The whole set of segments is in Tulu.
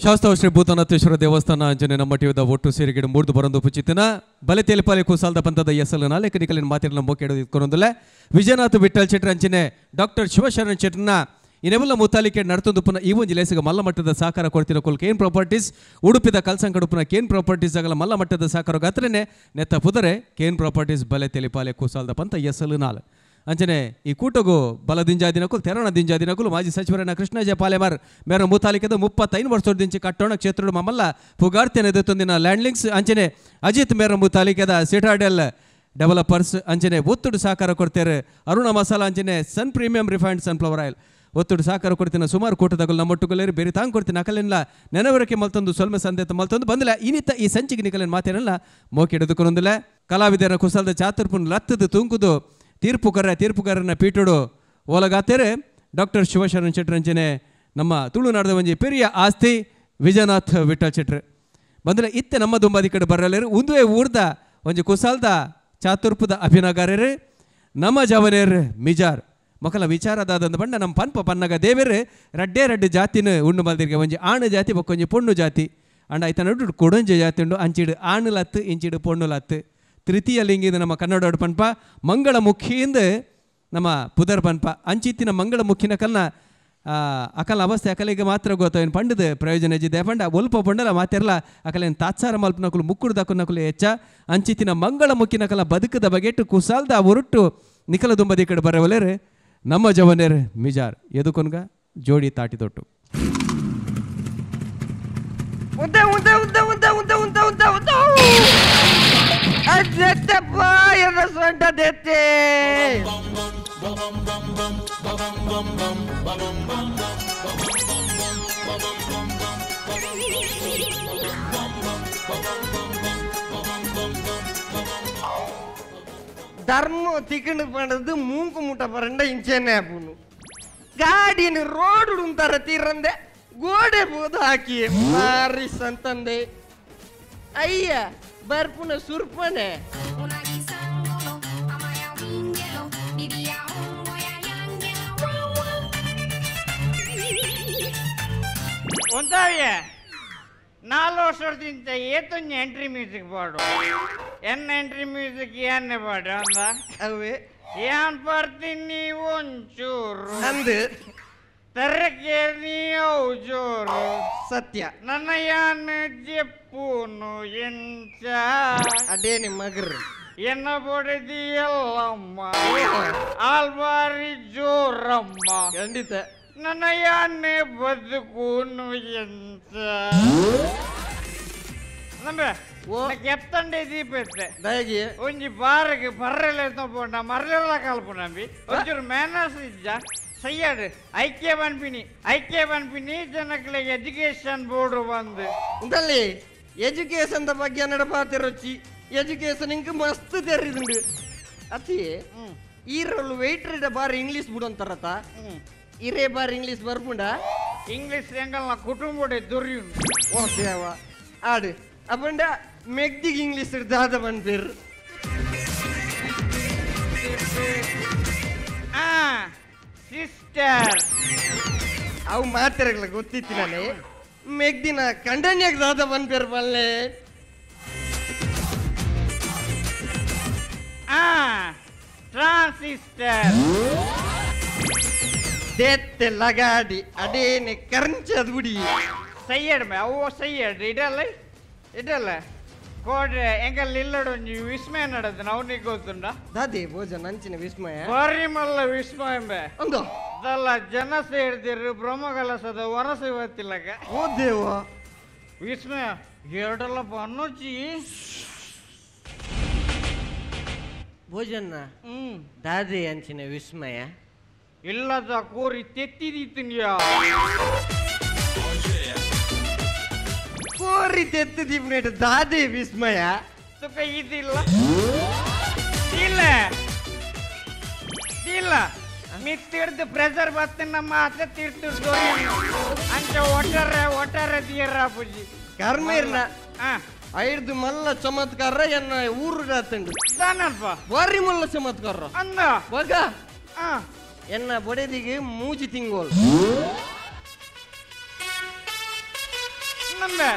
ಶಾಸ್ತ್ರ ಶ್ರೀ ಭೂತನಾಥೇಶ್ವರ ದೇವಸ್ಥಾನ ಅಂಚನೆ ನಮ್ಮ ಟಿವಿದ ಒಟ್ಟು ಸೇರಿಗಿಡ ಮೂರ್ದು ಬರಂದು ಪುಚಿತನ ಬಲೆ ತೇಲಿಪಾಲೆ ಕುಸಾಲ್ದ ಪಂಥದ ಎಸಲು ನಾಲ್ಕು ನಿಕಲಿನ ಮಾತಿನ ಮೊಕ್ಕೆಡು ಇಟ್ಕೊಂಡೊಂದಲ್ಲ ವಿಜಯನಾಥ ವಿಠಲ್ ಶೆಟ್ಟರ್ ಅಂಚನೆ ಡಾಕ್ಟರ್ ಶಿವಶರಣ ಶೆಟ್ಟರ್ನ ಇನ್ನೆಲ್ಲ ಮುತಾಲಿಕೆ ನಡ್ತೊಂದು ಪುನಃ ಈ ಒಂದು ಲೇಸಿಗೆ ಮಲ್ಲ ಮಟ್ಟದ ಸಹಕಾರ ಕೊಡ್ತಿರೋ ಕೊಲ್ ಕೇನ್ ಪ್ರಾಪರ್ಟೀಸ್ ಉಡುಪಿದ ಕಲ್ಸಂಕಡುಪುನ ಕೇನ್ ಪ್ರಾಪರ್ಟೀಸ್ ಆಗಲ ಮಲ್ಲ ಮಟ್ಟದ ಸಹಕಾರ ಗಾತ್ರನೇ ನೆತ್ತ ಪುದರೆ ಕೇನ್ ಪ್ರಾಪರ್ಟೀಸ್ ಬಲೆ ತೆಲಿಪಾಲೆ ಕುಸಾಲ್ದ ಪಂಥ ಎಸಲು ನಾಲ್ ಅಂಚನೆ ಈ ಕೂಟಗು ಬಲದಿಂಜಾದಿನಕುಲು ತೆರಣ ದಿಂಜಾದಿನಕುಲು ಮಾಜಿ ಸಚಿವರನ್ನ ಕೃಷ್ಣಜ ಪಾಲೆಮಾರ್ ಮೇರ ಮುತಾಲಿಕದ 35 ವರ್ಷದಿಂಚಿ ಕಟ್ಟೋಣ ಕ್ಷೇತ್ರದ ಮಮ್ಮಲ್ಲ ಪುಗಾರ್ತೆನ ಎದುತ್ತೊಂದಿನ ಲ್ಯಾಂಡ್ಲಿಂಗ್ಸ್ ಅಂಚನೆ ಅಜಿತ್ ಮೇರ ಮುತಾಲಿಕದ ಸಿಟಾಡೆಲ್ ಡೆವಲಪರ್ಸ್ ಅಂಚನೆ ಒತ್ತುಡು ಸಹಕಾರ ಕೊಡ್ತಾರೆ ಅರುಣ ಮಸಾಲಾ ಅಂಚನೆ Sun premium refined sunflower oil ಒತ್ತುಡು ಸಹಕಾರ ಕೊಡ್ತಿನ ಸುಮಾರು ಕೂಟದಗಳು ನಮ್ಮೊಟ್ಟುಗಲೇರಿ ಬೇರೆ ತಾಂಗ್ ಕೊಡ್ತೀನಿ ಅಕಲೆಲ್ಲ ನೆನವರಕ್ಕೆ ಮಲ್ತೊಂದು ಸೊಲ್ಮೆ ಸಂದೇತ ಮಲ್ತೊಂದು ಬಂದಿಲ್ಲ ಇನ್ನಿತ ಈ ಸಂಚಿಗೆ ನಿಕಲೇನು ಮಾತೇನಲ್ಲ ಮೋಕೆ ಹಿಡಿದುಕೊಂಡೊಂದಿಲ್ಲ ಕಲಾವಿದರ ಕುಸಲ್ದ ಚಾತುರ್ಪುನ್ ಲತ್ತದು ತೂಂಕುದು ತೀರ್ಪುಗಾರನ ಪೀಠೋಡು ಓಲಗಾತೇರೆ ಡಾಕ್ಟರ್ ಶಿವಶರಣ ಶೆಟ್ಟರಂಚನೆ ನಮ್ಮ ತುಳುನಾಡದ ಒಂಜಿ ಪೆರಿಯ ಆಸ್ತಿ ವಿಜಯನಾಥ್ ವಿಠಲ್ ಶೆಟ್ಟರ್ ಬಂದರೆ ಇತ್ತೆ ನಮ್ಮ ದುಂಬಾದಿ ಕಡೆ ಬರಲೇರು ಉಂದುವೆ ಊರ್ದ ಒಂಜಿ ಕುಸಾಲ್ದ ಚಾತುರ್ಪುದ ಅಭಿನಗಾರರು ನಮ್ಮ ಜವನೇರ್ ಮಿಜಾರ್ ಮಕ್ಕಳ ವಿಚಾರದಾದಂದ ಬಣ್ಣ ನಮ್ಮ ಪನ್ಪ ಪನ್ನಗ ದೇವೇರು ರಡ್ಡೇ ರಡ್ಡು ಜಾತಿನ ಉಂಡು ಮಲ್ದಿರ್ಗೆ ಒಂಜಿ ಆಣು ಜಾತಿ ಬೊಕ್ಕೊಂಜಿ ಪೊಣ್ಣು ಜಾತಿ ಅಂಡ ಐತ ನಡು ಕೊಡೊಂಜಿ ಜಾತಿ ಉಂಡು ಅಂಚಿಡು ಆಣುಲತ್ತು ಇಂಚಿಡು ಪೊಣ್ಣುಲತ್ತು ತೃತೀಯ ಲಿಂಗಿದ ನಮ್ಮ ಕನ್ನಡ ಪನ್ಪ ಮಂಗಳ ಮುಖಿಯಿಂದ ನಮ್ಮ ಪುದರ್ ಪನ್ಪ ಅಂಚಿತ್ತಿನ ಮಂಗಳ ಮುಖಿನ ಕಲ್ನ ಅಕಲ ಅವಸ್ಥೆ ಅಕಲಿಗೆ ಮಾತ್ರ ಗೊತ್ತೇನು ಪಂಡದ ಪ್ರಯೋಜನ ಇದ್ದೆ ಪಂಡ ಒಲ್ಪ ಪಂಡಲ ಮಾತಿರಲ್ಲ ಅಕಲೇನು ತಾತ್ಸಾರ ಮಲ್ಪನಕುಲು ಮುಕ್ಕುಡು ದಕ್ಕುನಕುಲು ಹೆಚ್ಚ ಅಂಚಿತ್ತಿನ ಮಂಗಳ ಮುಖಿನ ಕಲ ಬದುಕದ ಬಗೆಟ್ಟು ಕುಸಾಲ್ದ ಒರುಟ್ಟು ನಿಕಲ ದುಂಬದಿ ಕಡೆ ಬರವಲೇರು ನಮ್ಮ ಜವನೇರ್ ಮಿಜಾರ್ ಎದುಕೊನ್ಗ ಜೋಡಿ ತಾಟಿ ತೊಟ್ಟು ಉದ್ದ ಉದ್ದ ಉದ್ದ ಉದ್ದ ಉದ್ದ ಉದ್ದ ಉದ್ದ ಉದ್ದ ಅಜ್ಜಪ್ಪ ಎನ್ನ ಸೊಂಟ ದೆತ್ತೆ ಧರ್ಮ ತಿಕ್ಕಂಡು ಪಂಡದು ಮೂಂಕು ಮುಟ್ಟ ಪರಂಡ ಇಂಚೆನೆ ಆಪುನು ಗಾಡಿನ ರೋಡ್ ಉಂತಾರ ತೀರಂದೆ ಗೋಡೆ ಬೋದು ಹಾಕಿ ಮಾರಿ ಸಂತಂದೆ ಅಯ್ಯ ಬರ್ಪುನ ಸುರ್ಪನೆ ಒಂದಾವಿಯ 4 ವರ್ಷದಿಂದ ಏತೊಂಜಿ ಎಂಟ್ರಿ ಮ್ಯೂಸಿಕ್ ಪಾಡು ಎನ್ನ ಎಂಟ್ರಿ ಮ್ಯೂಸಿಕ್ ಏನ್ನೆ ಪಾಡು ಅಂದ ಅವೇ ಏನ್ ಬರ್ತೀನಿ ಒಂಚೂರು ಅಂದು ತರಕೆ ನೀವು ಜೋರು ಸತ್ಯ ನನ್ನ ಯಾನ್ ಜೆಪ್ಪುನು ಎಂಚ ಅದೇ ನಿಮ್ಮ ಮಗರು ಎನ್ನ ಬೊಡದಿ ಎಲ್ಲಮ್ಮ ಆಲ್ಬಾರಿ ಜೋರಮ್ಮ ಖಂಡಿತ ನನ್ನ ಯಾನೆ ಬದುಕುನು ಎಂಚ ನಂಬೆ ಎತ್ತಂಡೆ ದೀಪತ್ತೆ ದಯಗೆ ಒಂಜಿ ಬಾರಿಗೆ ಬರ್ರೆಲ್ಲ ಪೋಂಡ ಮರ್ಲೆಲ್ಲ ಕಲ್ಪು ನಂಬಿ ಒಂಚೂರು ಮ್ಯಾನರ್ಸ್ ಇಜ್ಜ ಸಯ್ಯಾಡು ಐಕ್ಯ ಬನ್ಪಿನಿ ಐಕ್ಯ ಬನ್ಪಿನಿ ಜನಗಳಿಗೆ ಎಜುಕೇಶನ್ ಬೋರ್ಡ್ ಬಂದು ಉಂಟಲ್ಲಿ ಎಜುಕೇಶನ್ ಬಗ್ಗೆ ನಡಪಾತಿರೊಚ್ಚಿ ಎಜುಕೇಶನ್ ಇಂಕ್ ಮಸ್ತ್ ತೆರಿದುಂಡು ಅತಿ ಈರೊಳ್ಳು ವೆಯ್ಟರ್ ಬಾರಿ ಇಂಗ್ಲೀಷ್ ಬಿಡೋಂತಾರತ ಇರೇ ಬಾರಿ ಇಂಗ್ಲೀಷ್ ಬರ್ಪುಂಡ ಇಂಗ್ಲೀಷ್ ಎಂಗಲ್ನ ಕುಟುಂಬಡೆ ದೊರೆಯುಂಡು ಓ ದೇವ ಆಡು ಅಪ್ಪಂಡ ಮೆಗ್ದಿಗೆ ಇಂಗ್ಲೀಷ್ ದಾದ ಬನ್ಪೇರು ಸಿಸ್ಟರ್ ಅವು ಮಾತಿರಲ್ಲ ಗೊತ್ತಿತ್ತು ನಾನೇ ಮೆಗ್ದಿನ ಕಂಡನ್ಯಾಗ ದಾದ ಬನ್ಪೇರು ಬಲ್ಲೆ ಟ್ರಾನ್ಸಿಸ್ಟರ್ ದೇತ್ತೆ ಲಗಾಡಿ ಅಡೇನೆ ಕರಂಚದ ಬಿಡಿ ಸೈಯಡ್ ಅವು ಸೈಯಡ್ ಇಡಲ್ಲ ಇಡಲ್ಲ ಕೋಡ್ರೆ ಎಂಗಲ್ ಇಲ್ಲಡು ಒಂಜಿ ವಿಸ್ಮಯ ನಡದು ಅವನಿಗೆ ಗೊತ್ತುಂಡ ದಾದೆ ಭೋಜನ ಅಂಚಿನ ವಿಸ್ಮಯ ಬಾರಿ ಮಲ್ಲ ವಿಸ್ಮಯ ಎಂಬೆ ಒಂದು ಅದಲ್ಲ ಜನ ಸೇರ್ದಿರು ಬ್ರಹ್ಮಕಲಸದ ವರಸೆ ಗೊತ್ತಿಲ್ಲಕ ಓ ದೇವ ವಿಸ್ಮಯ ಎರಡಲ್ಲ ಬನ್ನೋಚಿ ಭೋಜನ ದಾದೆ ಅಂಚಿನ ವಿಸ್ಮಯ ಇಲ್ಲದ ಕೋರಿ ತೆತ್ತಿದಿತ್ತಿನ್ಯಾ ಕೋರಿ ತೆತ್ತಿದೀಪ್ನೇಟ್ ದಾದೆ ವಿಸ್ಮಯ ತುಕ ಇದಿಲ್ಲ ಇಲ್ಲ ಇಲ್ಲ ಮಿತ್ತಿಡ್ದು ಪ್ರೆಷರ್ ಬತ್ತಿನ ಮಾತ್ರ ತೀರ್ತಿಡ್ದು ಅಂಚ ಒಟ್ಟಾರೆ ಒಟ್ಟಾರೆ ತೀರ ಪೂಜಿ ಕರ್ಮ ಇರ್ನ ಐದು ಮಲ್ಲ ಚಮತ್ಕಾರ ಎನ್ನ ಊರು ರಾತಂಡು ದಾನಲ್ಪ ಬಾರಿ ಮಲ್ಲ ಚಮತ್ಕಾರ ಅಂದ ಬಗ ಎನ್ನ ಬೊಡೆದಿಗೆ ಮೂಜಿ ತಿಂಗೋಲ್ ನಂಬೆ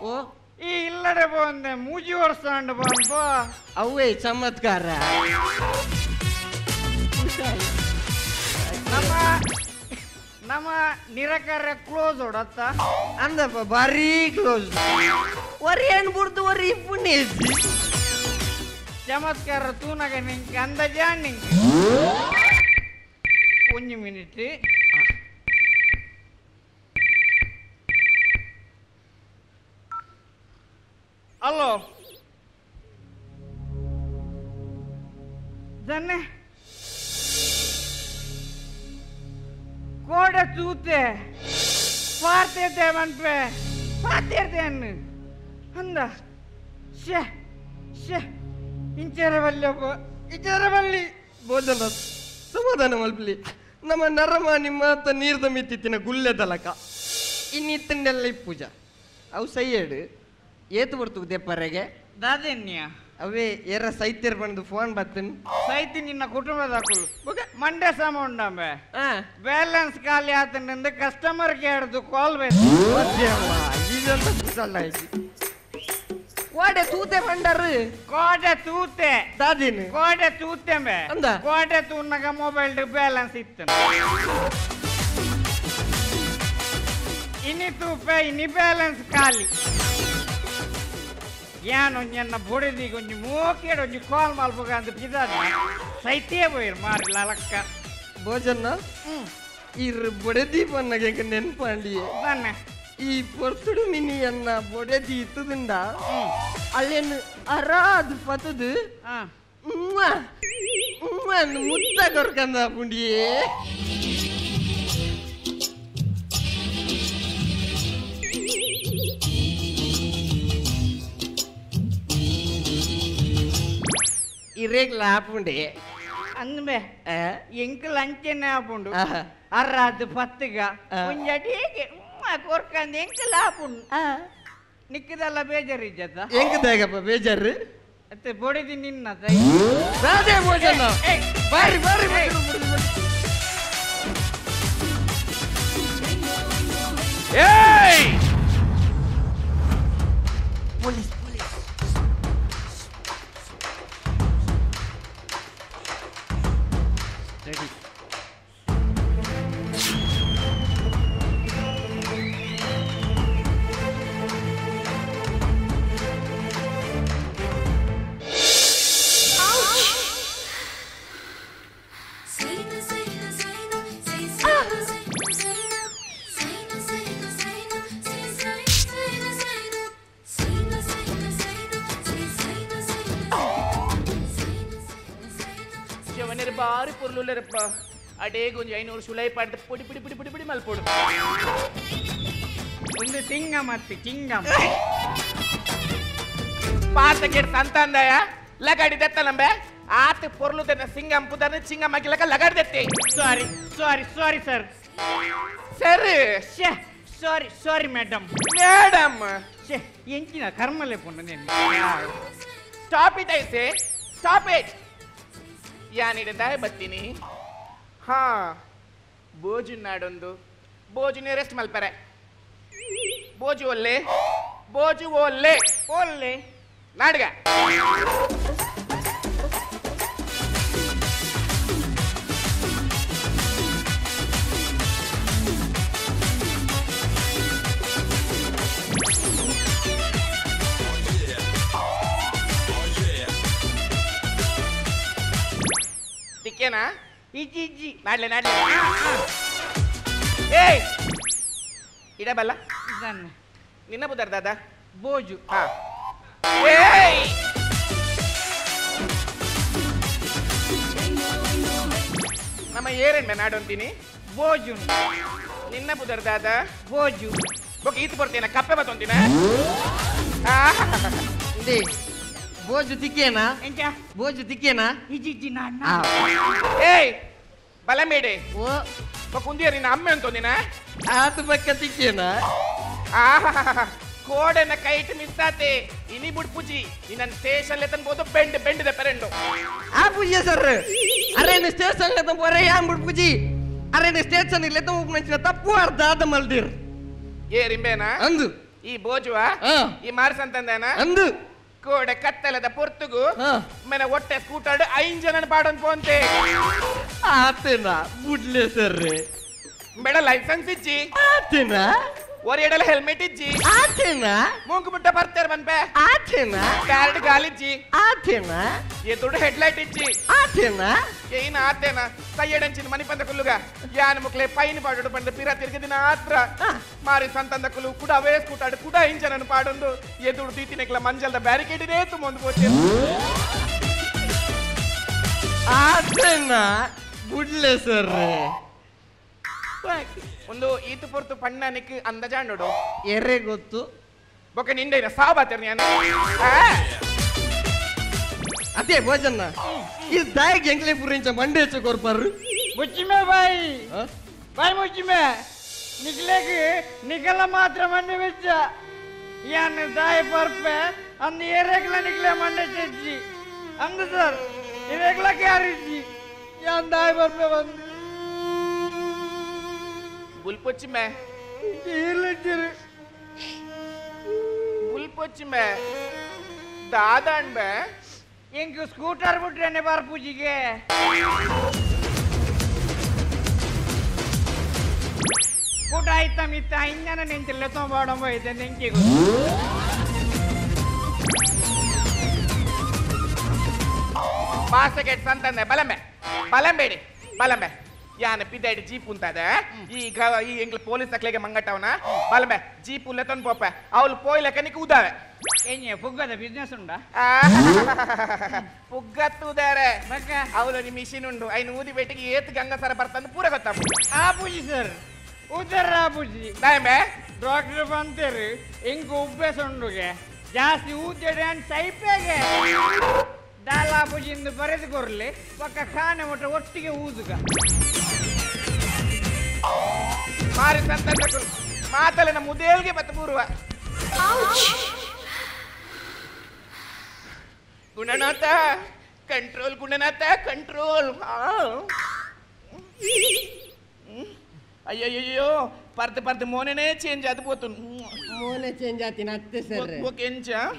ಓ ಈ ಇಲ್ಲಡೆ ಬಂದೆ ಮೂಜಿ ವರ್ಷ ಅಂಡು ಬಂಪ ಅವೇ ಚಮತ್ಕಾರ ನಮ್ಮ ನಮ್ಮ ನಿರಕಾರ ಕ್ಲೋಸ್ ಹೊಡತ್ತ ಅಂದಪ್ಪ ಭಾರಿ ಕ್ಲೋಸ್ ಒರಿ ಏನ್ ಬುಡ್ದು ಒರಿ ಪುಣ್ಯ ಚಮತ್ಕಾರ ತೂನಗ ನಿಂಗೆ ಅಂದಾಜ ನಿಂಗೆ ಒಂದು ಮಿನಿಟ್ ಹಲೋ ಜನ್ನೆ ಕೋಡೆ ತೂತೆ ಪಾರ್ತೇತೆ ಮನ್ಪೆ ಪಾತೇರ್ತೆ ಅನ್ನು ಅಂದ ಶೇ ಶೇ ಇಂಚರ ಬಲ್ಲಿ ಒಬ್ಬ ಇಂಚರ ಬಲ್ಲಿ ಬೋಜನ ಸಮಾಧಾನ ಮಲ್ಪಲಿ ನಮ್ಮ ನರಮ ನಿಮ್ಮ ನೀರ್ದ ಮಿತ್ತಿತ್ತಿನ ಗುಲ್ಲೆ ದಲಕ ಇನ್ನಿತ್ತಂಡೆಲ್ಲ ಪೂಜಾ ಅವು ಸೈಯಡು ಏತು ಬರ್ತು ದೆಪ್ಪರೆಗೆ ದಾದೆನ್ಯ ಅವೇ ಏರ ಸೈತ್ಯರ್ ಬಂದು ಫೋನ್ ಬತ್ತನ್ ಸೈತಿ ನಿನ್ನ ಕುಟುಂಬದ ಮಂಡೆ ಸಮ ಉಂಡಂಬೆ ಬ್ಯಾಲೆನ್ಸ್ ಖಾಲಿ ಆತನಿಂದ ಕಸ್ಟಮರ್ ಕೇರ್ದು ಕಾಲ್ ಬೇಕು ಕೋಡೆ ತೂತೆ ಬಂಡರು ಕೋಡೆ ತೂತೆ ದಾದಿನ ಕೋಡೆ ತೂತೆ ಅಂದ ಕೋಡೆ ತೂನಾಗ ಮೊಬೈಲ್ ಬ್ಯಾಲೆನ್ಸ್ ಇತ್ತು ಇನಿ ತೂಪೆ ಇನಿ ಬ್ಯಾಲೆನ್ಸ್ ಖಾಲಿ ಯಾನೊಂಜನ್ನ ಬೊಡೆದಿಗೆ ಒಂಜಿ ಮೋಕೇಡು ಒಂಜಿ ಕಾಲ್ ಮಲ್ಪುಗ ಅಂತ ಪಿದಾದ ಸೈತೇ ಪೋಯಿರ್ ಮಾರಿ ಲಲಕ್ಕ ಭೋಜನ ಇರ್ ಬೊಡೆದಿ ಬನ್ನಗೆ ನೆನ್ಪಾಂಡಿಯೇ ತಾನೆ ಈ ಪೊರ್ತುಡು ಮಿನಿ ಅನ್ನ ಬೊಡೆದಿ ಇತ್ತುದುಂಡ ಅಲ್ಲೇನು ಅರಾದು ಪತದು ಮುತ್ತ ಕೊರ್ಕಂದ ಪುಂಡಿಯೇ ಇರೇಗ್ಲ ಆಪುಂಡೆ ಅಂದ್ಮೆ ಎಂಕ್ ಲಂಚನೆ ಆಪುಂಡು ಅರ್ರಾದು ಪತ್ತುಗ ಒಂಜಡಿಗೆ ಕೊರ್ಕಂದು ಎಂಕಲ್ ಆಪುಂಡು ನಿಕ್ಕದೆಲ್ಲ ಬೇಜಾರು ಇಜ್ಜತ್ತ ಎಂಕ್ ದಾಗಪ್ಪ ಬೇಜಾರು ಮತ್ತೆ ಬೊಡೆದಿ ನಿನ್ನ ರಾಧೆ ಭೋಜನ ಬಾರಿ ಬಾರಿ ಏಯ್ ಪೊಲೀಸ್ ಪೊಲೀಸ್ ರೆಡಿ ಬಾರಿ ಪೊರ್ಲುಲ್ಲರಪ್ಪ ಅಡೇ ಗೊಂಜಿ 500 ಸುಲೈ ಪಾಡ್ದು ಪೊಡಿ ಪೊಡಿ ಪೊಡಿ ಪೊಡಿ ಪೊಡಿ ಮಲ್ಪೊಡು ಒಂದು ಸಿಂಗ ಮತ್ತೆ ಚಿಂಗಮ್ ಪಾತ ಕೆಟ್ಟ ಸಂತಾಂದಯ ಲಗಾಡಿ ದೆತ್ತಲಂಬೆ ಆತ ಪೊರ್ಲು ದೆನ್ನ ಸಿಂಗಂ ಪುದರ್ನ ಚಿಂಗಮ್ ಹಾಕಿಲಕ ಲಗಾಡಿ ದೆತ್ತೆ ಸಾರಿ ಸಾರಿ ಸಾರಿ ಸರ್ ಸರ್ ಶೇ ಸಾರಿ ಸಾರಿ ಮೇಡಮ್ ಮೇಡಮ್ ಶೇ ಎಂಚಿನ ಕರ್ಮಲೆ ಪುಣ್ಣ నేను stop it I say stop it ಯಾನಿಡ ಬತ್ತೀನಿ ಹಾ ಬೋಜು ನಾಡೊಂದು ಬೋಜುನೇ ರೆಸ್ಟ್ ಮಲ್ಪರೆ ಬೋಜು ಒಲ್ಲೆ ಬೋಜು ಒಲ್ಲೆ ಒಲ್ಲೆ ನಾಡ್ಗ ತಿಕ್ಕೇನಾ ಇಜ್ಜಿ ಇಜ್ಜಿ ನಾಡ್ಲೆ ನಾಡ್ಲೆ ಏಯ್ ಇಡಬಲ್ಲ ನಿನ್ನ ಬುದರ್ ದಾದಾ ಬೋಜು ಹಾ ಏಯ್ ನಮ್ಮ ಏರೆಣ್ಮೆ ನಾಡೊಂತೀನಿ ಬೋಜು ನಿನ್ನ ಬುದರ್ ದಾದಾ ಬೋಜು ಬೊಕ್ಕ ಈತ್ ಕೊಡ್ತೀನ ಕಪ್ಪೆ ಬತ್ತೊಂತೀನ ಬೋಜು ತಿಕ್ಕೇನಾ ಎಂಚ ಬೋಜು ತಿಕ್ಕೇನಾ ಇಜ್ಜಿ ಇಜ್ಜಿ ನಾಡ್ ಏಯ್ ಬಲ ಮೇಡೆ ಓ ಬೊಕ್ಕ ಉಂದಿಯ ನಿನ್ನ ಅಮ್ಮೆ ಅಂತೊಂದಿನ ಆತ ಬಕ್ಕ ತಿಕ್ಕೇನಾ ಆ ಕೋಡೆನ ಕೈಟ್ ಮಿಸ್ ಆತೆ ಇನಿ ಬುಡ್ಪುಜಿ ನಿನ್ನ ಸ್ಟೇಷನ್ ಲೆತ್ತನ್ ಬೋದು ಬೆಂಡ್ ಬೆಂಡ್ ದ ಪೆರೆಂಡು ಆ ಪೂಜೆ ಸರ್ ಅರೆ ನಿ ಸ್ಟೇಷನ್ ಲೆತ್ತನ್ ಪೋರೆ ಯಾನ್ ಬುಡ್ಪುಜಿ ಅರೆ ನಿ ಸ್ಟೇಷನ್ ಲೆತ್ತನ್ ಉಪ್ಪುನಂಚಿನ ತಪ್ಪು ಅರ್ಧ ಆದ ಮಲ್ದಿರ್ ಏ ರಿಂಬೇನಾ ಅಂದು ಈ ಬೋಜುವ ಈ ಮಾರ್ಸಂತಂದೇನಾ ಅಂದು ಕೋಡೆ ಕತ್ತಲದ ಪೊರ್ತುಗು ಮನೆ ಒಟ್ಟೆ ಸ್ಕೂಟರ್ ಐನ್ ಜನನ ಪಾಡನ್ ಪೋಂತೆ ಆತೇನಾ ಬುಡ್ಲೆ ಸರ್ ಬೇಡ ಲೈಸೆನ್ಸ್ ಇಜ್ಜಿ ಆತೇನಾ ಒರೆಯಡಲ ಹೆಲ್ಮೆಟ್ ಇಜ್ಜಿ ಆತೇನಾ ಮೂಂಕು ಮುಟ್ಟ ಬರ್ತಾರೆ ಬನ್ಪೆ ಆತೇನಾ ಕಾರ್ಡ್ ಗಾಲಿಜ್ಜಿ ಆತೇನಾ ಎದುರು ಹೆಡ್ಲೈಟ್ ಇಜ್ಜಿ ಆತೇನಾ ಏನ ಆತೇನಾ ಸೈಯಡಂಚಿನ ಮನಿ ಪಂದ ಕುಲ್ಲುಗ ಯಾನ ಮುಕ್ಲೆ ಪೈನ್ ಪಾಡೋಡು ಪಂಡ ಪಿರ ತಿರುಗದಿನ ಆತ್ರ ಮಾರಿ ಸಂತಂದ ಕುಲು ಕುಡ ವೇಸ್ ಕೂಟಾಡು ಕುಡ ಇಂಜನನ್ನು ಪಾಡೊಂದು ಎದುರು ದೀತಿನೆಕ್ಲ ಮಂಜಲ್ದ ಬ್ಯಾರಿಕೇಡಿನೇ ತುಂಬೊಂದು ಪೋಚೆ ಆತೇನಾ ಬುಡ್ಲೆ ಸರ್ ಒಂದು ಈತು ಪೊರ್ತು ಪಣ್ಣನಿಕ್ ಅಂದಜಾಂಡು ಎರೆ ಗೊತ್ತು ಬೊಕ ನಿಂಡ ಸಾಬಾತರ್ ನಾನು ಅದೇ ಭೋಜನ ಈ ದಾಯಿಗೆ ಎಂಗ್ಲೆ ಪುರಿಂಚ ಮಂಡೇಚ ಕೊರ್ಪರು ಮುಚ್ಚಿಮೆ ಬಾಯಿ ಬಾಯಿ ಮುಚ್ಚಿಮೆ ನಿಕ್ಲೆಗ್ ನಿಕಲ ಮಾತ್ರ ಮಂಡೆ ಬೆಚ್ಚ ಯಾನ್ ದಾಯಿ ಪರ್ಪೆ ಅಂದ ಏರೆಗ್ಲ ನಿಕ್ಲೆ ಮಂಡೆ ಚೆಚ್ಚಿ ಅಂದ ಸರ್ ಇರೆಗ್ಲ ಕ್ಯಾರಿಜ್ಜಿ ಯಾನ್ ದಾಯಿ ಪರ್ಪೆ ಬಂದು ಬುಲ್ಪೊಚ್ಚಿಮೆ ಬುಲ್ಪೊಚ್ಚಿಮೆ ದಾದಾಣ್ಬೆ ಎಂಕ್ ಸ್ಕೂಟರ್ ಬಿಟ್ರೇನೆ ಬರ್ಪೂಜಿಗೆ ಕೂಟ ಆಯ್ತ ಮಿತ್ತ ಇಂಜನ ನೆಂಚಿಲ್ಲ ತೊಂಬಾಡಂಬ ಐತೆ ನೆಂಕಿ ಬಾಸಗೆಟ್ ಸಂತಂದೆ ಬಲಂಬೆ ಬಲಂಬೇಡಿ ಬಲಂಬೆ ಯಾನ ಪಿದಾಡಿ ಜೀಪ್ ಉಂತದ ಈಗ ಈ ಎಂಗ್ಲ ಪೊಲೀಸ್ ಅಕ್ಲೆಗೆ ಮಂಗಟ್ಟವನ ಬಲಂಬೆ ಜೀಪ್ ಉಲ್ಲೆ ಪೋಪ ಅವಳು ಪೋಯ್ಲಕ್ಕ ನಿಕ್ ಉದಾವೆ ಏನೇ ಪುಗ್ಗದ ಬಿಸ್ನೆಸ್ ಉಂಡ ಪುಗ್ಗತ್ತುದಾರೆ ಅವಳು ನಿಮ್ಮ ಮಿಷಿನ್ ಉಂಡು ಐನು ಊದಿ ಬೇಟಿಗೆ ಏತ್ ಗಂಗಸರ ಬರ್ತಂದು ಪೂರ ಗೊತ್ತಾಪು ಆ ಪೂಜಿ ಸರ್ ಉದರ ಆ ಪೂಜಿ ದಾಯಂಬೆ ಡಾಕ್ಟರ್ ಬಂತೇರು ಇಂಕ್ ಉಬ್ಬೆಸ ಉಂಡುಗೆ ಜಾಸ್ತಿ ಊದೆಡೆ ಅನ್ ಸೈಪೆಗೆ ದಾಲಾ ಪೂಜಿಂದು ಬರೆದು ಕೊರ್ಲಿ ಪಕ್ಕ ಖಾನೆ ಒಟ್ಟ ಒಟ್ಟಿಗೆ ಊದುಗ ಮಾರಿ ಸಂತ ಮಾತಲ್ಲ ಮುದೇಲ್ಗೆ ಬತ್ತ ಪೂರ್ವ ಗುಣನಾಥ ಕಂಟ್ರೋಲ್ ಗುಣನಾಥ ಕಂಟ್ರೋಲ್ ಅಯ್ಯಯ್ಯೋ ಪರ್ದು ಪರ್ದು ಮೋನೆನೇ ಚೇಂಜ್ ಅದು ಪೋತು ಮೋನೆ ಚೇಂಜ್ ಆತಿನ ಅತ್ತೆ ಸರ್ ಓಕೆ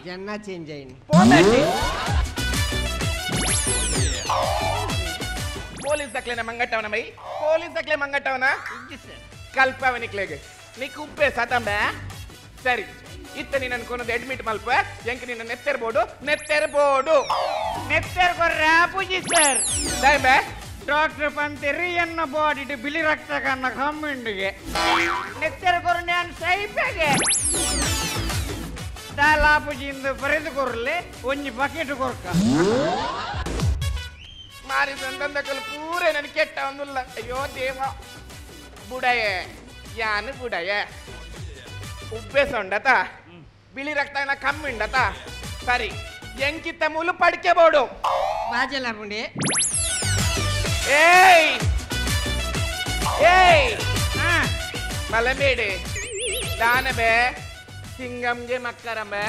ಜನ ಚೇಂಜ್ ಆಯ್ತು ಪೊಲೀಸ್ ದಕ್ಲೆನ ಮಂಗಟ್ಟವನ ಮೈ ಪೊಲೀಸ್ ದಕ್ಲೆ ಮಂಗಟ್ಟವನ ಕಲ್ಪವನಿಕ್ಲೆಗೆ ನೀ ಉಪ್ಪೆ ಸತಂಬೆ ಸರಿ ಇತ್ತ ನೀನು ಅನ್ಕೊನದು ಅಡ್ಮಿಟ್ ಮಲ್ಪ ಎಂಕ್ ನಿನ್ನ ನೆತ್ತೆರ್ಬೋಡು ನೆತ್ತೆರ್ಬೋಡು ನೆತ್ತೆರ್ ಕೊರ್ರ ಪೂಜಿ ಸರ್ ದಾಯಂಬೆ ಡಾಕ್ಟರ್ ಪಂತೆರಿ ಎನ್ನ ಬಾಡಿಡು ಬಿಳಿ ರಕ್ತ ಕನ್ನ ಕಮ್ಮಿಂಡಿಗೆ ನೆತ್ತೆರ್ ಕೊರ ನಾನು ಸೈಪೆಗೆ ದಾಲಾ ಪೂಜಿಂದ ಬರೆದು ಕೊರ್ಲೆ ಒಂಜಿ ಬಕೆಟ್ ಕೊರ್ಕ ಮಾರಿ ಸಂತಂದಕಲು ಪೂರ ನನಗೆ ಕೆಟ್ಟ ಒಂದುಲ್ಲ ಅಯ್ಯೋ ದೇವ ಬುಡಯೆ ಯಾನು ಬುಡಯೆ ಉಬ್ಬೆ ಸೊಂಡತ ಬಿಳಿ ರಕ್ತನ ಕಮ್ಮಿಂಡತ ಸರಿ ಎಂಕಿತ್ತ ಮೂಲು ಪಡಿಕೆ ಬೋಡು ಬಾಜಲ ಪುಂಡಿ ಏಯ್ ಏಯ್ ಬಲಬೇಡಿ ದಾನಬೆ ಸಿಂಗಂಗೆ ಮಕ್ಕರಂಬೆ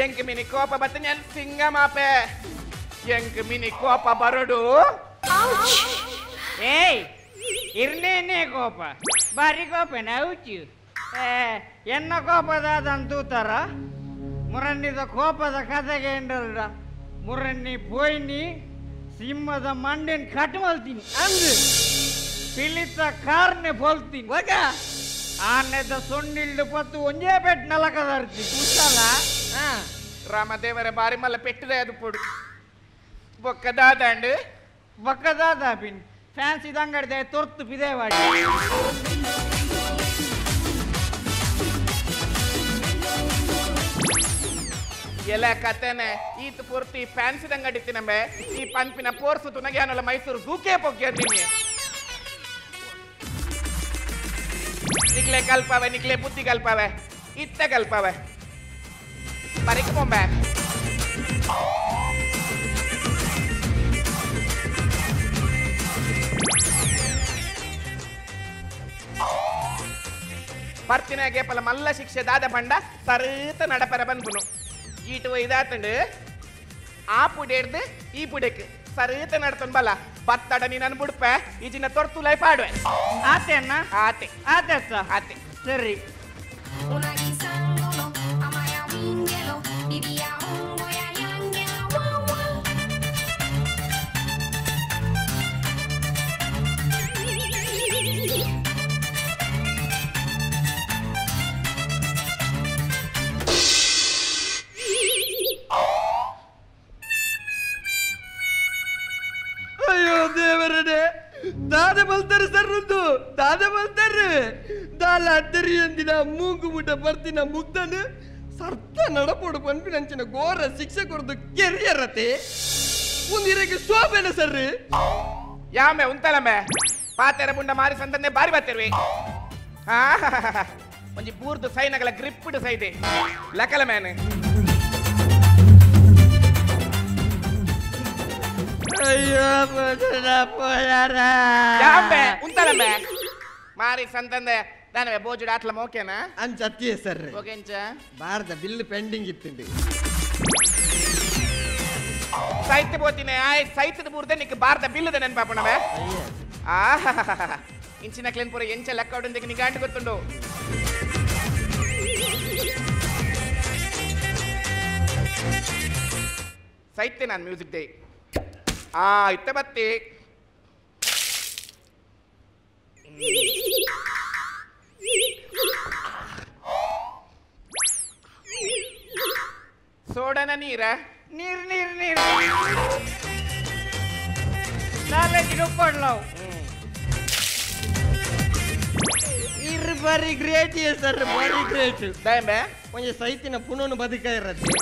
ಎಂಕ್ ಮಿನಿ ಕೋಪ ಬತ್ತ ನಾನು ಸಿಂಗಮಾಪೆ ಎಂಕ್ ಮಿನಿ ಕೋಪ ಬರೋಡು ಏಯ್ ಇರ್ನೇನೆ ಕೋಪ ಬಾರಿ ಕೋಪನ ಔಚು ಎನ್ನ ಕೋಪದಾದ ತೂತಾರ ಮುರಣ್ಣಿದ ಕೋಪದ ಕಥೆಗೆ ಎಂಡಲ್ಡ ಮುರಣ್ಣಿ ಪೋಯ್ನಿ ಸಿಂಹದ ಮಂಡೆನ್ ಕಟ್ ಮಲ್ತೀನಿ ಅಂದು ಪಿಲಿತ ಕಾರ್ನೆ ಪೋಲ್ತೀನಿ ಆನೆದ ಸೊನ್ನಿಲ್ಡು ಪತ್ತು ಒಂಜೇ ಪೆಟ್ಟು ನಲಕದರ್ತಿ ಕುಶಲ ರಾಮದೇವರ ಬಾರಿ ಮಲ್ಲ ಪೆಟ್ಟದೆ ಅದು ಪೊಡು ಬೊಕ್ಕದಾದಂಡು ಬೊಕ್ಕದಾದ ಪಿನ್ ಫ್ಯಾನ್ಸಿ ದಂಗಡಿದೆ ತೊರ್ತು ಪಿದೇವಾಡಿ ಎಲ್ಲ ಕತೆನೆ ಈತ ಪೂರ್ತಿ ಫ್ಯಾನ್ಸಿ ದಂಗಡಿ ತಿನ್ನಂಬೆ ಈ ಪಂಪಿನ ಪೋರ್ಸು ತುನಗ್ಯಾನಲ್ಲ ಮೈಸೂರು ಝೂಕೆ ಪೊಗ್ಗೆ ತಿನ್ನಿ ನಿಕ್ಲೆ ಕಲ್ಪಾವೆ ನಿಕ್ಲೆ ಬುದ್ಧಿ ಕಲ್ಪಾವೆ ಇತ್ತ ಕಲ್ಪಾವೆ ಬರಿಕ ಬೊಂಬೆ ಪರ್ತಿನ ಗೇಪಲ ಮಲ್ಲ ಶಿಕ್ಷೆ ದಾದ ಪಂಡ ಸರತ ನಡಪರ ಬನ್ಪುನು ಈಟು ಇದಾತಂಡು ಆ ಪುಡೆ ಈ ಪುಡೆಕ್ ಸರತ ನಡ್ತೊಂದು ಬಲ ಬತ್ತಡ ನೀನು ಬುಡ್ಪೆ ಈ ಜಿನ ತೊರ್ತು ಲೈಫ್ ಆಡುವೆ ಆತೆ ಅಣ್ಣ ಆತೆ ಆತೆ ಆತೆ ಸರಿ. ಅಯ್ಯೋ ದೇವರೇ, ದಾದ ಬಲ್ತಾರೆ ಸರ್, ದಾದ ಬಲ್ತಾರೆ ದಾಲ ತೆರಿಯಂದಿನ ಮೂಗು ಮುಟ ಬರ್ತಿನ ಮುಗ್ದನು ಸರ್ತ ನಡಪೋಡು ಪನ್ಪಿನಂಚಿನ ಘೋರ ಶಿಕ್ಷೆ ಕೊರದು ಕೆರಿಯರತೆ ಒಂದಿರಕ್ಕೆ ಶೋಭೆನ ಸರ್. ಯಾಮೆ ಉಂತಲಮೆ ಪಾತೆರ ಬುಂಡ ಮಾರಿ ಸಂತಂದೆ ಬಾರಿ ಬಾತಿರ್ವಿ. ಒಂಜಿ ಬೂರ್ದು ಸೈನಗಲ ಗ್ರಿಪ್ಡ್ ಸೈದೆ ಲಕಲ ಮೇನೆ. ಅಯ್ಯೋ ಯಾಮೆ ಉಂತಲಮೆ ಮಾರಿ ಸಂತಂದೆ ದಾನವೇ ಬೋಜುಡು ಆಟ್ಲ ಮೋಕೆನಾ ಅಂಚ ಅತ್ತಿಯೇ ಸರ್. ಓಕೆಂಚ ಬಾರ್ದ ಬಿಲ್ ಪೆಂಡಿಂಗ್ ಇತ್ತುಂಡು. ಸೈತ್ ಬೋತಿನೆ ಆಯ್ ಸೈತದ ಬೂರ್ದೆ ನಿಕ್ ಬಾರ್ದ ಬಿಲ್ಲದ ನೆನಪಾಪಣವೇ. ಆಹಾ ಇಂಚಿನ ಕ್ಲೇನ್ ಪೂರ ಎಂಚ ಲೆಕ್ಕ ಉಂಡು ನಿಕ್ ಅಂಟು ಗೊತ್ತುಂಡು. ಸೈತೆ ನಾನು ಮ್ಯೂಸಿಕ್ ಡೇ ಆ ಇತ್ತೆ ಬತ್ತಿ. ಸೋಡನ ನೀರ ನೀರು ನೀರು ನೀರು ನಾಲ್ಕು ರೂಪಾಯಿ ಇರು ಬಾರಿ ಗ್ರೇಟ್ ಸರ್, ಬಾರಿ ಗ್ರೇಟ್. ದಯಂಬೆ ಒಂಜಿ ಸೈತಿನ ಪುನೋನು ಬದುಕ ಇರತ್ತೆ.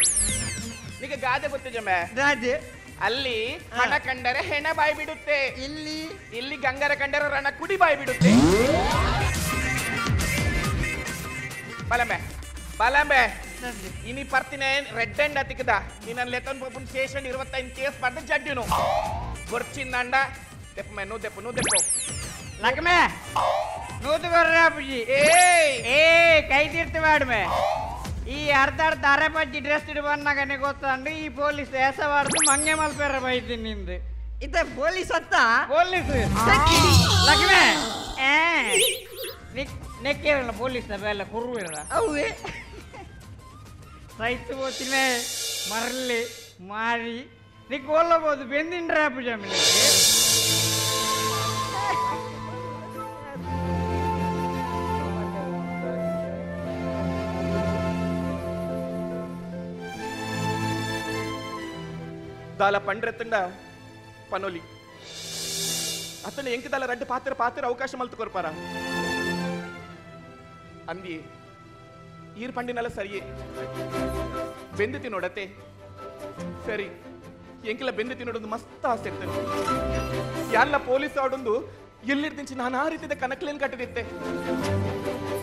ನಿಗ ಗಾದೆ ಗೊತ್ತಿಜಂಬೆ? ಗಾದೆ ಅಲ್ಲಿ ಹಣ ಕಂಡರೆ ಹೆಣ ಬಾಯಿ ಬಿಡುತ್ತೆ, ಇಲ್ಲಿ ಇಲ್ಲಿ ಗಂಗರ ಕಂಡರೆ ರಣ ಕುಡಿ ಬಾಯಿ ಬಿಡುತ್ತೆ. ಬಲಂಬೆ ಬಲಂಬೆ ಇನಿ ಪರ್ತಿನ ರೆಡ್ ಅಂಡ್ ಅತಿಕದ ನಿನ್ನ ಲೆತನ್ ಪೋಪುನ್ ಸ್ಟೇಷನ್ 25 ಕೇಸ್ ಪಡ್ದ ಜಡ್ಡಿನು ಗೊರ್ಚಿಂದಂಡ ದೆಪ್ಪಮೆ ನೂ ದೆಪ್ಪು ನೂ ದೆಪ್ಪು ಲಕ್ಮೆ ನೂತು ಕೊರ್ರೆ ಏಯ್ ಏ ಕೈ ತೀರ್ತು ಮಾಡಮೆ. ಈ ಅರ್ಧ ಅರ್ಧ ಅರೆ ಪಜ್ಜಿ ಡ್ರೆಸ್ ಇಡು ಬಂದಾಗ ಗೊತ್ತಂಡು ಈ ಪೊಲೀಸ್ ಏಸವಾಡ್ದು ಮಂಗೆ ಮಲ್ಪೆರ ಬೈತೀನಿ ನಿಂದು. ಇದ ಪೊಲೀಸ್ ಅತ್ತ ಪೊಲೀಸ್ ಲಕ್ಮೆ ಏ ನೆಕ್ಕೇರಲ್ಲ ಪೊಲೀಸ್ ಬೇಲೆ ಕುರುವಿರ ಅವೇ ರೈತ ಹೋತಿನೇ ಮರಳಿ ಮಾರಿ ನಿಕ್ ಒಲ್ಲಬಹುದು ಬೆಂದಿನ ರಾಪು ಜಮೀನು. ದಾಲ ಪಂಡ್ರೆತ್ತಂಡ ಪನೊಲಿ ಅತನ ಎಂಕದಾಲ ರಡ್ಡು ಪಾತ್ರ ಪಾತ್ರ ಅವಕಾಶ ಮಲ್ತು ಕೊರ್ಪಾರ ಅಂದಿ ಈರ್ ಪಂಡಿನಲ್ಲ ಸರಿಯೇ ಬೆಂದು ತಿನ್ನೋಡತೆ ಸರಿ ಎಂಕೆಲ್ಲ ಬೆಂದು ತಿನ್ನೋಡೊಂದು ಮಸ್ತ್ ಆಸೆ ಇರ್ತದೆ. ಯಾಲ್ಲ ಪೊಲೀಸ್ ಆಡೊಂದು ಎಲ್ಲಿರ್ದಿಂಚಿ ನಾನು ಆ ರೀತಿದ ಕನಕ್ಲೇನ್ ಕಟ್ಟದಿತ್ತೆ.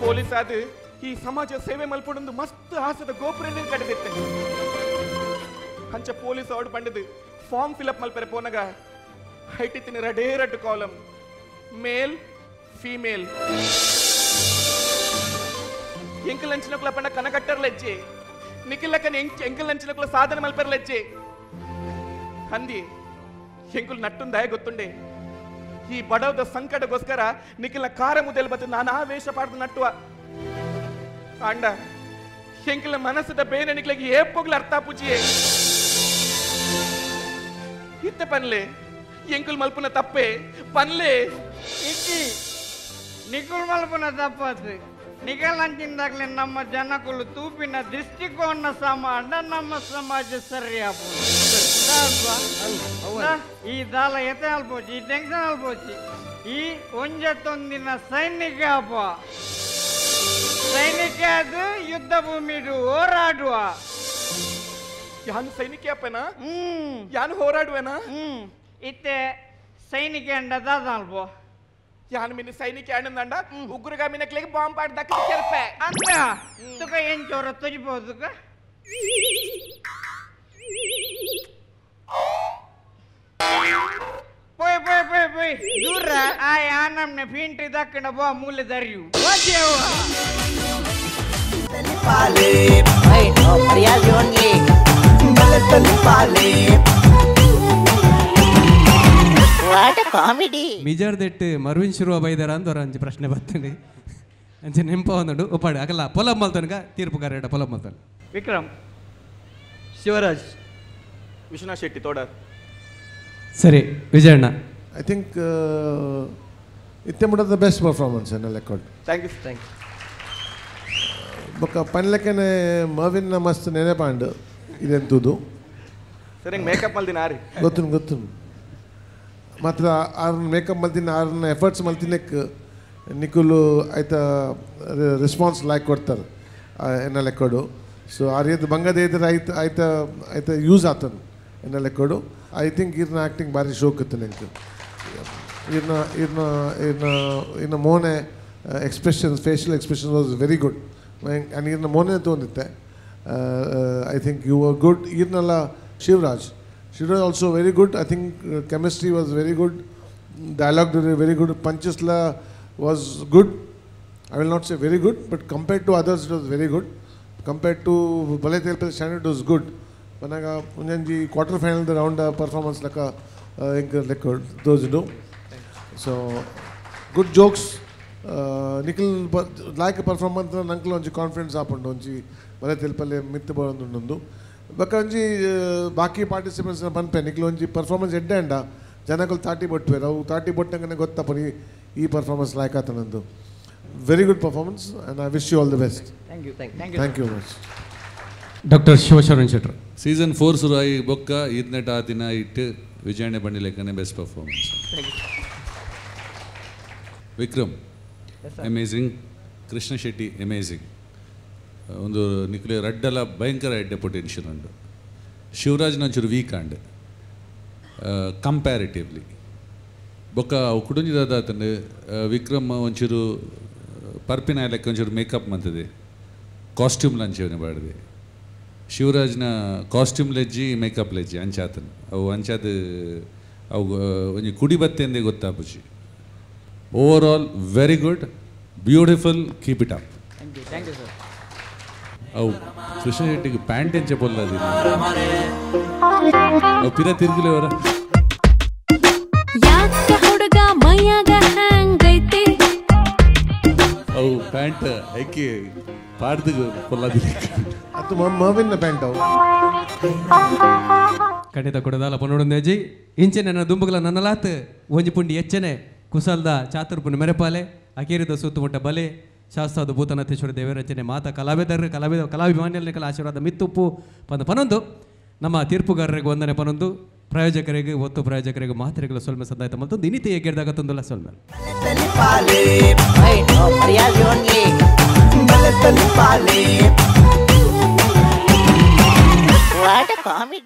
ಪೊಲೀಸ್ ಅದು ಈ ಸಮಾಜ ಸೇವೆ ಮಲ್ಪಡೊಂದು ಮಸ್ತ್ ಆಸೆದ ಗೋಪುರ ಕಟ್ಟದಿತ್ತೆ. ಅಂಚ ಪೊಲೀಸ್ ಆಡು ಪಂಡದು ಫಾರ್ಮ್ ಫಿಲ್ಅಪ್ ಮಲ್ಪೆರೆ ಪೋನಗ ಹೈಟಿತ್ತಿನ ರಡೇ ರಡ್ಡು ಕಾಲಮ್ ಮೇಲ್ ಫೀಮೇಲ್ ಎಂಕಲ್ ಅಂಚಿನಕುಲ ಪಂಡ ಕನಕಟ್ಟರ್ಲೆಜ್ಜೆ ನಿಖಿಲಕ್ಕನ ಎಂಕಲ್ ಅಂಚಿನಕುಲ ಸಾಧನೆ ಮಲ್ಪೆರ್ಲೆಜ್ಜೆ ಅಂದಿ ಎಂಕುಲ್ ನಟ್ಟುಂದಾಯ ಗೊತ್ತುಂಡೆ ಈ ಬಡವದ ಸಂಕಟಗೋಸ್ಕರ ನಿಖಿಲ್ನ ಕಾರ ಮುದೆಲ್ ಬತ್ತು ನಾನು ಆ ವೇಷ ಪಾಡ್ದು ನಟ್ಟುವ ಅಂಡ ಎಂಕಲ ಮನಸ್ಸದ ಬೇನೆ ನಿಕ್ಲಿಗೆ ಏಪೋಗ್ಲ ಅರ್ಥ ಪೂಜಿಯೇ ಇತ್ತ ಪನ್ಲೆ ಎಂಕುಲ್ ಮಲ್ಪುನ ತಪ್ಪೆ ಪನ್ಲೆ ಇಟ್ಟಿ ನಿಕುಲ್ ಮಲ್ಪುನ ತಪ್ಪದು ನಿಗಲಂಚಿಂದಾಗಲೇ ನಮ್ಮ ಜನಕುಲು ತೂಪಿನ ದೃಷ್ಟಿಕೋನ ಸಮಾನ ನಮ್ಮ ಸಮಾಜ ಸರಿಯಾಪು ಈ ದಾಲ ಎತೆ ಅಲ್ಪೋಚಿ ಈ ಟೆನ್ಷನ್ ಅಲ್ಪೋಚಿ ಈ ಒಂಜತ್ತೊಂದಿನ ಸೈನಿಕ ಅಪ್ಪ ಸೈನಿಕ ಅದು ಯುದ್ಧ ಭೂಮಿಡು ಹೋರಾಡುವ ಯಾನು ಸೈನಿಕ ಅಪ್ಪನಾ ಯಾನು ಹೋರಾಡುವೆನಾ ಇತ್ತೆ ಸೈನಿಕ ಅಂಡ ದಾದ ಅಲ್ಪೋ ಯಾನು ಮಿನಿ ಸೈನಿಕ ಅಣ್ಣಂದಂಡ ಉಗ್ರಗಾಮಿನ ಕ್ಲೇಗೆ ಬಾಂಬ್ ಪಾಡ್ ದಕ್ಕ ಕೆರ್ಪೆ ಅಂದ ತುಕ ಎಂಚೋರ ತೊಜಿಬೋದುಕ ಪೋಯ್ ಪೋಯ್ ಪೋಯ್ ಪೋಯ್ ದೂರ ಆ ಆನಮ್ನೆ ಫಿಂಟ್ರಿ ದಕ್ಕಣ ಬಾ ಮೂಲೆ ದರಿಯು ಮಿಜಾರ್ದೆಟ್ ಮರ್ವಿನ್ ಶುರುವ ಬೈದಾರ ಅಂದವರ ಅಂಚೆ ಪ್ರಶ್ನೆ ಬರ್ತದೆ ಅಂಚೆ ನೆಂಪ ಒಂದುಂಡು ಉಪ್ಪಾಡು ಅಕಲ್ಲ ಪೊಲಂ ಮಲ್ತನಗ ತೀರ್ಪುಗಾರ ಪೊಲಂ ಮಲ್ತನ. ವಿಕ್ರಮ್, ಶಿವರಾಜ್, ವಿಶ್ವನಾಥ್ ಶೆಟ್ಟಿ ತೋಡರ್. ಸರಿ ವಿಜಯಣ್ಣ. I think ಇತ್ತೆ the best performance ಎನ್ನ record. Thank you thank you. ಬೊಕ್ಕ ಪನ್ಲೆಕ್ಕನೆ ಮರ್ವಿನ್ನ ಮಸ್ತ್ ನೆನೆಪಾಂಡು ಇದೆಂತುದು ಸರ್ ಹಿಂಗೆ ಮೇಕಪ್ ಮಲ್ದಿನ ಆರಿ ಗೊತ್ತುನು ಗೊತ್ತುನು ಮಾತ್ರ ಆರ್ನ ಮೇಕಪ್ ಮಲ್ತಿನ ಆರ್ನ ಎಫರ್ಟ್ಸ್ ಮಲ್ತಿನಕ್ ನಿಕುಲು ಆಯ್ತ ರೆಸ್ಪಾನ್ಸ್ ಲೈಕ್ ಕೊಡ್ತಾರೆ ಎನ್ನ ಲೆಕ್ಕಡು. ಸೊ ಆರ್ಯದ ಬಂಗದ ಇದ್ರೆ ಆಯ್ತು ಆಯ್ತ ಆಯ್ತ ಯೂಸ್ ಆತನು ಎನ್ನ ಲೆಕ್ಕಡು. I think ಇರ್ನ ಆ್ಯಕ್ಟಿಂಗ್ ಭಾರಿ ಶೋಕ್ ಇತ್ತು ನೆಂಕ್. ಇರ್ನ ಇರ್ನ ಇರ್ನ ಇರ್ನ ಮೋನೆ expressions, facial expression was very good. And ಇರ್ನ ಮೋನೆ ತೊಂದಿತ್ತೆ. I think you are good. ಇರ್ನಲ್ಲ Shivaraj, Shivaraj also very good. I think chemistry was very good, dialogue very good, ಪಂಚಸ್ಲ was good. I will not say very good, but compared to others it was very good. Compared to Bale Telpale standard it was good. ಪನಾಗ ಒಂಜೊಂಜಿ quarter final round performance ಲೆಕ್ಕ ಎಂಕ್ ಲೆಕ್ಕ ದೋಜುಂಡು. So good jokes Nikhil like performance ನಂಕ್ಲ ಒಂಜಿ ಕಾನ್ಫಿಡೆನ್ಸ್ ಆಪುಂಡು ಒಂಜಿ ಬಲೆ ತೆಲ್ಪಲೆ ಮಿತ್ತು ಬರೊಂದುಂಡು. ಬೊಕ್ಕ ಒಂಜಿ ಬಾಕಿ ಪಾರ್ಟಿಸಿಪೆಂಟ್ಸ್ ಪನ್ಪೆ ನಿಕ್ಲ್ ಒಂಜಿ ಪರ್ಫಾರ್ಮೆನ್ಸ್ ಎಡ್ಡೆ ಅಂಡ ಜನಕುಲು ತಾಟಿ ಬೊಟ್ಟುವೆರ್ ಅವು ತಾಟಿ ಬೊಟ್ಟಂಗನೆ ಗೊತ್ತಪ್ಪ ಈ performance ಲಾಯ್ಕ್ ಆತನಂದು. Very good performance and I wish you all the best. Thank you thank you thank you much. Doctor Shivasharan Shettar. Season 4 ಸುರಾಯಿ ಬೊಕ್ಕ ಈದ್ನೆಟ್ ಆ ದಿನ ಇಟ್ಟು Vijayanna ಬಂಡಿಲೆಕ್ಕನೆ best performance. Vikram amazing, Krishna Shetty amazing. ಒಂದು ನಿಕ್ಲೆ ರಡ್ಡಲ ಭಯಂಕರ ಎಡ್ಡೆ ಪೊಟೆನ್ಷಿಯಲ್ ಉಂಟು. ಶಿವರಾಜ್ನ ಒಂಚೂರು ವೀಕ್ ಅಂಡ್ ಕಂಪ್ಯಾರಿಟಿವ್ಲಿ. ಬೊಕ್ಕ ಕುಡುಂಜಿದಾತಂಡು ವಿಕ್ರಮ್ ಒಂಚೂರು ಪರ್ಪಿನ ಲೆಕ್ಕ ಒಂಚೂರು ಮೇಕಪ್ ಮಂತದೆ, ಕಾಸ್ಟ್ಯೂಮ್ ಲಂಚವನೆ ಬಾಡಿದೆ. ಶಿವರಾಜ್ನ ಕಾಸ್ಟ್ಯೂಮ್ ಲೆಜ್ಜಿ ಮೇಕಪ್ ಲೆಜ್ಜಿ ಅಂಚಾತನು ಅವು ಅಂಚಾದ ಅವು ಒಂಜಿ ಕುಡಿ ಬತ್ತೆಂದೇ ಗೊತ್ತಾಪುಜಿ. Overall very good, beautiful, keep it up. Thank you thank you sir. ಅವು ಕೃಷ್ಣ ಶೆಟ್ಟಿಗೆ ಪ್ಯಾಂಟ್ ಎಂಚ ಪೊಲ್ಲದಿ ಅವು ಪಿರ ತಿರುಗಲೇವರ ಯಾಕ ಹುಡುಗ ಮೈಯಾಗ ಹ್ಯಾಂಗೈತಿ ಅವು ಪ್ಯಾಂಟ್ ಐಕಿ ಪಾಡ್ದು ಪೊಲ್ಲದಿ ಅದು ಮರ್ವಿನ್ನ ಪ್ಯಾಂಟ್ ಅವು ಖಂಡಿತ ಕೊಡದಾಲ ಪನ್ನೊಡೊಂದೇಜಿ ಇಂಚೆ ನನ್ನ ದುಂಬುಗಳ ನನ್ನಲಾತ್ ಒಂಜಿ ಪುಂಡಿ ಎಚ್ಚನೆ ಕುಸಲ್ದ ಚಾತುರ್ಪುನ ಮೆರೆಪಾಲೆ ಅಕೇರಿದ ಸುತ್ತಮುಟ್ಟ ಬಲೆ ಶಾಸ್ತ್ರದ ಭೂತನಾಥೇಶ್ವರ ದೇವರಚನೆ ಮಾತಾ ಕಲಾವಿದರು ಕಲಾವಿದ ಕಲಾಭಿಮಾನಿಗಳ ಆಶೀರ್ವಾದ ಮಿತ್ತುಪ್ಪು ಪಂದ ಪನೊಂದು ನಮ್ಮ ತೀರ್ಪುಗಾರರಿಗೆ ವಂದನೆ ಪನೊಂದು ಪ್ರಾಯೋಜಕರಿಗೆ ಒತ್ತು ಪ್ರಾಯೋಜಕರಿಗೆ ಮಾತ್ರೆಗಳ ಸೊಲ್ಮೆ ಸಂದಾಯ್ತ ಮತ್ತೊಂದು ಇನ್ನಿತ ಏಕೆಡ್ದಾಗ ತಂದಲ್ಲ ಸೊಲ್ಮೆ. What a comedy.